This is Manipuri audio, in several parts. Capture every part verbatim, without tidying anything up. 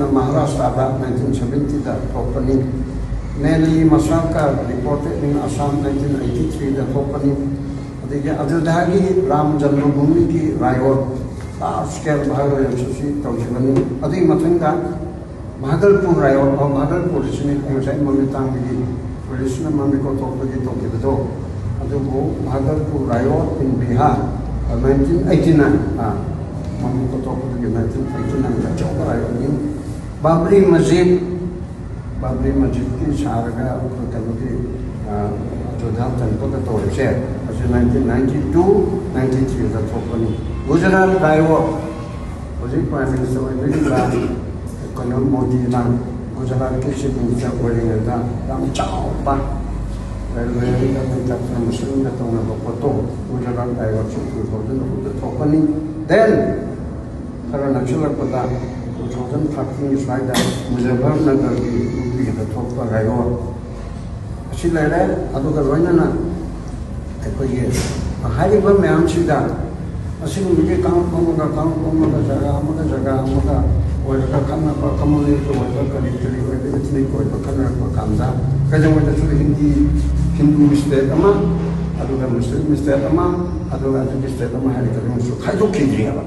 ꯃꯍꯥꯔꯥꯁꯇ꯭ꯔꯗ ꯅꯥꯏꯟꯇꯤꯟ ꯁꯕꯦꯟꯇꯤꯗ ꯊꯣꯛꯄꯅꯤ꯫ Nellie massacre, Reported in Assam, nineteen eighty ꯊ꯭ꯔꯤꯗ ꯊꯣꯛꯄꯅꯤ꯫ ꯑꯗꯒꯤ ꯑꯌꯣꯙ꯭ꯌꯥꯒꯤ ꯔꯥꯝ ꯖꯟꯃꯚꯨꯃꯤꯒꯤ ꯔꯥꯏꯑꯣꯠ, large scale violence ꯑꯁꯤ ꯇꯧꯈꯤꯕꯅꯤ꯫ ꯑꯗꯨꯒꯤ ꯃꯊꯪꯗ ꯚꯥꯒꯜꯄꯨꯔ ꯔꯥꯏꯑꯣꯠ, ꯑꯣ, ꯚꯥꯒꯜꯄꯨꯔꯁꯤꯅꯤ ꯑꯩ ꯉꯁꯥꯏ ꯃꯃꯤꯠ ꯇꯥꯡꯕꯒꯤ ꯄꯨꯂꯤꯁꯅ ꯃꯃꯤꯠ ꯀꯣꯊꯣꯛꯄꯒꯤ ꯇꯧꯈꯤꯕꯗꯣ, ꯑꯗꯨꯕꯨ Bhagalpur ꯔꯥꯏꯑꯣꯠ in Bihar, nineteen eighty nine, ꯃꯃꯤꯠ ꯀꯣꯊꯣꯛꯄꯗꯒꯤ ꯅꯥꯏꯟꯇꯤꯟ ꯑꯩꯠꯇꯤ ꯅꯥꯏꯟꯗ ꯑꯆꯧꯕ ꯔꯥꯏꯑꯣꯠꯅꯤ꯫ ꯕꯥꯕ꯭ꯔꯤ ꯃꯁꯖꯤꯗ, ꯕꯥꯕ꯭ꯔꯤ ꯃꯁꯖꯤꯗꯀꯤ ꯁꯥꯔꯒ ꯑꯩꯈꯣꯏ ꯀꯩꯅꯣꯒꯤ, ꯑ, ꯑꯌꯣꯙ꯭ꯌꯥ ꯇꯦꯝꯄꯜꯗ ꯇꯧꯔꯤꯁꯦ, ꯑꯁꯤ ꯅꯥꯏꯟꯇꯤꯟ ꯅꯥꯏꯟꯇꯤ ꯇꯨ, ꯅꯥꯏꯟꯇꯤ ꯊ꯭ꯔꯤꯗ ꯊꯣꯛꯄꯅꯤ꯫ ꯒꯨꯖꯔꯥꯠ ꯔꯥꯏꯑꯣꯠ, ꯍꯧꯖꯤꯛ Prime Minister ꯑꯣꯏꯕꯤꯔꯤꯕ ꯀꯩꯅꯣ ꯃꯣꯗꯤꯅ ꯒꯨꯖꯔꯥꯠꯀꯤ Chief Minister ꯑꯣꯏꯔꯤꯉꯩꯗ ꯌꯥꯝ ꯆꯥꯎꯕ ꯔꯦꯜꯋꯦꯗ ꯅꯠꯇ꯭ꯔꯒ ꯃꯨꯁꯂꯤꯝꯒ ꯇꯧꯅꯕ ꯄꯣꯠꯇꯣ Gujarat ꯔꯥꯏꯑꯣꯠꯁꯤ two thousand two ꯊꯣꯛꯄꯅꯤ꯫ Then ꯈꯔ ꯅꯛꯁꯤꯜꯂꯛꯄꯗ two thousand thirteen ꯁ꯭ꯋꯥꯏꯗ ꯃꯨꯖꯐꯔꯅꯒꯔꯒꯤ ꯅꯨꯄꯤꯒꯤꯗ ꯊꯣꯛꯄ ꯔꯥꯏꯑꯣꯠ ꯑꯁꯤ ꯂꯩꯔꯦ꯫ ꯑꯗꯨꯒ ꯂꯣꯏꯅꯅ ꯑꯩꯈꯣꯏꯒꯤ ꯍꯥꯏꯔꯤꯕ ꯃꯌꯥꯝꯁꯤꯗ ꯑꯁꯤꯒꯨꯝꯕꯒꯤ ꯀꯥꯡꯂꯨꯞ ꯑꯃꯒ ꯀꯥꯡꯂꯨꯞ ꯑꯃꯒ, ꯖꯒꯥ ꯑꯃꯒ ꯖꯒꯥ ꯑꯃꯒ ꯑꯣꯏꯔꯒ ꯈꯠꯅꯕ, communist ꯑꯣꯏꯕ, ꯀꯔꯤ ꯀꯔꯤ ꯑꯣꯏꯕ, ethnic ꯑꯣꯏꯕ ꯈꯠꯅꯔꯛꯄ ꯀꯥꯟꯗ ꯀꯩꯗꯧꯉꯩꯗꯁꯨ ꯍꯤꯟꯗꯤ, ꯍꯤꯟꯗꯨ state ꯑꯃ, ꯑꯗꯨꯒ ꯃꯨꯁꯂꯤꯝ state ꯑꯃ, ꯑꯗꯨꯒ ꯑꯗꯨꯒꯤ state ꯑꯃ ꯍꯥꯏꯔꯒ ꯀꯩꯗꯧꯉꯩꯁꯨ ꯈꯥꯏꯗꯣꯛꯈꯤꯗ꯭ꯔꯤꯑꯕ꯫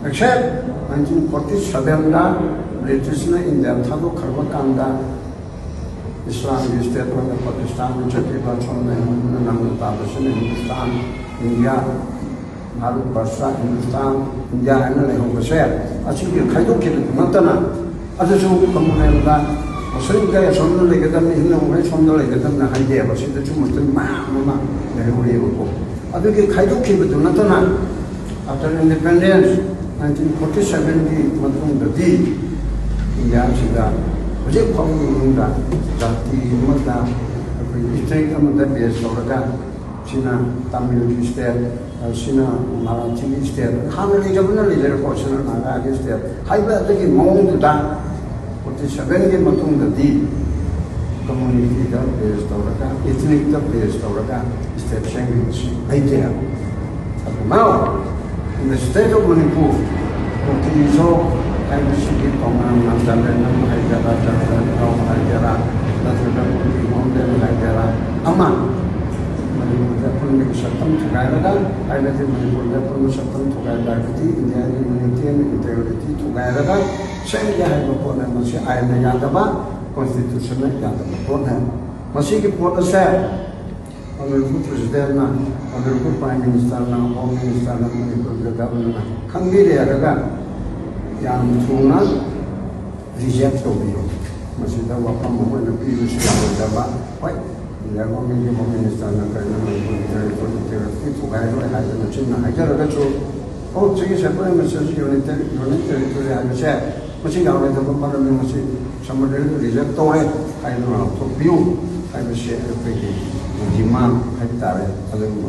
Except nineteen forty sevenꯗ Britishꯅ India ꯊꯥꯗꯣꯛꯈ꯭ꯔꯕ ꯀꯥꯟꯗ ꯏꯁꯂꯥꯝꯒꯤ state ꯑꯣꯏꯅ ꯄꯥꯀꯤꯁꯇꯥꯟꯗ ꯆꯠꯈꯤꯕ, ꯁꯣꯝꯗ ꯅꯝꯅ ꯇꯥꯕꯁꯤꯅ ꯍꯤꯟꯗꯨꯁꯇꯥꯟ, ꯏꯟꯗꯤꯌꯥ, ꯚꯥꯔꯠ ꯕꯔꯁ, ꯍꯤꯟꯗꯨꯁꯇꯥꯟ, ꯏꯟꯗꯤꯌꯥ ꯍꯥꯏꯅ ꯂꯩꯍꯧꯕꯁꯦ, ꯑꯁꯤꯒꯤ ꯈꯥꯏꯗꯣꯛꯈꯤꯕꯗꯨ ꯅꯠꯇꯅ, ꯑꯗꯨꯁꯨ ꯀꯃꯟꯋꯦꯜꯗ ꯃꯨꯁꯂꯤꯝꯈꯩ ꯑꯁꯣꯝꯗ ꯂꯩꯒꯗꯕꯅꯤ, ꯍꯤꯟꯗꯨꯈꯩ ꯁꯣꯝꯗ ꯂꯩꯒꯗꯕꯅꯤ ꯍꯥꯏꯗꯦꯕ꯫ ꯁꯤꯗꯁꯨ ꯃꯨꯁꯂꯤꯝ ꯃꯌꯥꯝ ꯑꯃ ꯂꯩꯍꯧꯔꯤꯑꯕꯀꯣ꯫ ꯑꯗꯨꯒꯤ ꯈꯥꯏꯗꯣꯛꯈꯤꯕꯗꯨ ꯅꯠꯇꯅ, after independence nineteen forty sevenꯒꯤ ꯃꯇꯨꯡꯗꯗꯤ ꯏꯟꯗꯤꯌꯥꯁꯤꯗ ꯍꯧꯖꯤꯛ ꯐꯥꯎꯒꯤ ꯃꯅꯨꯡꯗ ꯖꯥꯇꯤ ꯑꯃꯗ, ꯑꯩꯈꯣꯏ ethnic ꯑꯃꯗ base ꯇꯧꯔꯒ, ꯁꯤꯅ ꯇꯥꯃꯤꯜꯒꯤ state, ꯁꯤꯅ ꯃꯔꯥꯊꯤꯒꯤ state, ꯍꯥꯟꯅ ꯂꯩꯖꯕꯅ ꯂꯩꯖꯔꯦꯀꯣ, ꯁꯤꯅ ꯅꯥꯒꯥꯒꯤ state ꯍꯥꯏꯕ ꯑꯗꯨꯒꯤ ꯃꯑꯣꯡꯗꯨꯗ forty sevenꯒꯤ ꯃꯇꯨꯡꯗꯗꯤ communityꯗ base ꯇꯧꯔꯒ, ethnicꯇ base ꯇꯧꯔꯒ state ꯁꯦꯝꯈꯤꯕꯁꯤ ꯂꯩꯇꯦ ꯍꯥꯏꯕ꯫ ꯑꯗꯨꯅ in the state of Manipur, ꯀꯨꯀꯤꯁꯨ ꯍꯥꯏꯕꯁꯤꯒꯤ ꯇꯣꯉꯥꯟꯅ ꯅꯝꯕ ꯍꯥꯏꯒꯦꯔꯥ, ꯖꯔꯅꯦꯜ ꯌꯥꯎꯕ ꯍꯥꯏꯒꯦꯔꯥ, ꯅꯠꯇ꯭ꯔꯒ ꯃꯣꯝꯗꯦꯟ ꯍꯥꯏꯒꯦꯔꯥ, ꯑꯃ ꯃꯅꯤꯄꯨꯔꯗ ꯑꯄꯨꯟꯕꯒꯤ ꯁꯛꯇꯝ ꯊꯨꯒꯥꯏꯔꯒ, ꯍꯥꯏꯕꯗꯤ ꯃꯅꯤꯄꯨꯔꯗ ꯑꯄꯨꯟꯕ ꯁꯛꯇꯝ ꯊꯨꯒꯥꯏꯕ ꯍꯥꯏꯕꯗꯤ ꯏꯟꯗꯤꯌꯥꯒꯤ ꯌꯨꯅꯤꯇꯤ ꯑꯦꯟ ꯏꯟꯇꯦꯒ꯭ꯔꯤꯇꯤ ꯊꯨꯒꯥꯏꯔꯒ ꯁꯦꯝꯒꯦ ꯍꯥꯏꯕ ꯄꯣꯠꯅꯦ꯫ ꯃꯁꯤ ꯑꯥꯏꯟꯅ ꯌꯥꯗꯕ, ꯀꯣꯟꯁꯇꯤꯇ꯭ꯌꯨꯁꯟꯅ ꯌꯥꯗꯕ ꯄꯣꯠꯅꯦ꯫ ꯃꯁꯤꯒꯤ ꯄꯣꯠ ꯑꯁꯦ ꯑꯣꯅꯔꯦꯕꯜ ꯄ꯭ꯔꯦꯁꯤꯗꯦꯟꯠꯅ, ꯑꯣꯅꯔꯦꯕꯜ ꯄ꯭ꯔꯥꯏꯝ ꯃꯤꯅꯤꯁꯇꯔꯅ, ꯍꯣꯝ ꯃꯤꯅꯤꯁꯇꯔꯅ, ꯃꯅꯤꯄꯨꯔꯒꯤ ꯒꯚꯔꯅꯔꯅ ꯈꯪꯕꯤꯔꯦ ꯍꯥꯏꯔꯒ ꯌꯥꯝ ꯊꯨꯅ ꯔꯤꯖꯦꯛ ꯇꯧꯕꯤꯌꯨ꯫ ꯃꯁꯤꯗ ꯋꯥꯐꯝ ꯑꯃ ꯑꯣꯏꯅ ꯄꯤꯕꯁꯨ ꯌꯥꯔꯣꯏꯗꯕ꯫ ꯍꯣꯏ, ꯏꯟꯗꯤꯌꯥ ꯒꯣꯔꯃꯦꯟꯒꯤ ꯍꯣꯝ ꯃꯤꯅꯤꯁꯇꯔꯅ ꯀꯔꯤꯅ ꯃꯅꯤꯄꯨꯔꯒꯤ ꯇꯦꯔꯤꯇꯣꯔꯤ ꯏꯟꯇꯦꯒ꯭ꯔꯤꯇꯤ ꯊꯨꯒꯥꯏꯔꯣꯏ ꯍꯥꯏꯗꯅ ꯆꯤꯟꯅ ꯍꯥꯏꯖꯔꯒꯁꯨ, ꯑꯣ, ꯁꯤꯒꯤ separate administration unit, unit territory ꯍꯥꯏꯕꯁꯦ ꯃꯁꯤ ꯌꯥꯔꯣꯏꯗꯕ ꯃꯔꯝꯅꯤ, ꯃꯁꯤ ꯁꯃꯨꯗ꯭ꯔꯗ ꯔꯤꯖꯦꯛ ꯇꯧꯔꯦ ꯍꯥꯏꯗꯨꯅ ꯂꯥꯎꯊꯣꯛꯄꯤꯌꯨ ꯍꯥꯏꯕꯁꯦ ꯑꯩꯈꯣꯏꯒꯤ ꯗꯤꯃꯥꯟ ꯍꯥꯏꯕ ꯇꯥꯔꯦ꯫ ꯑꯗꯨꯒꯨꯝꯕ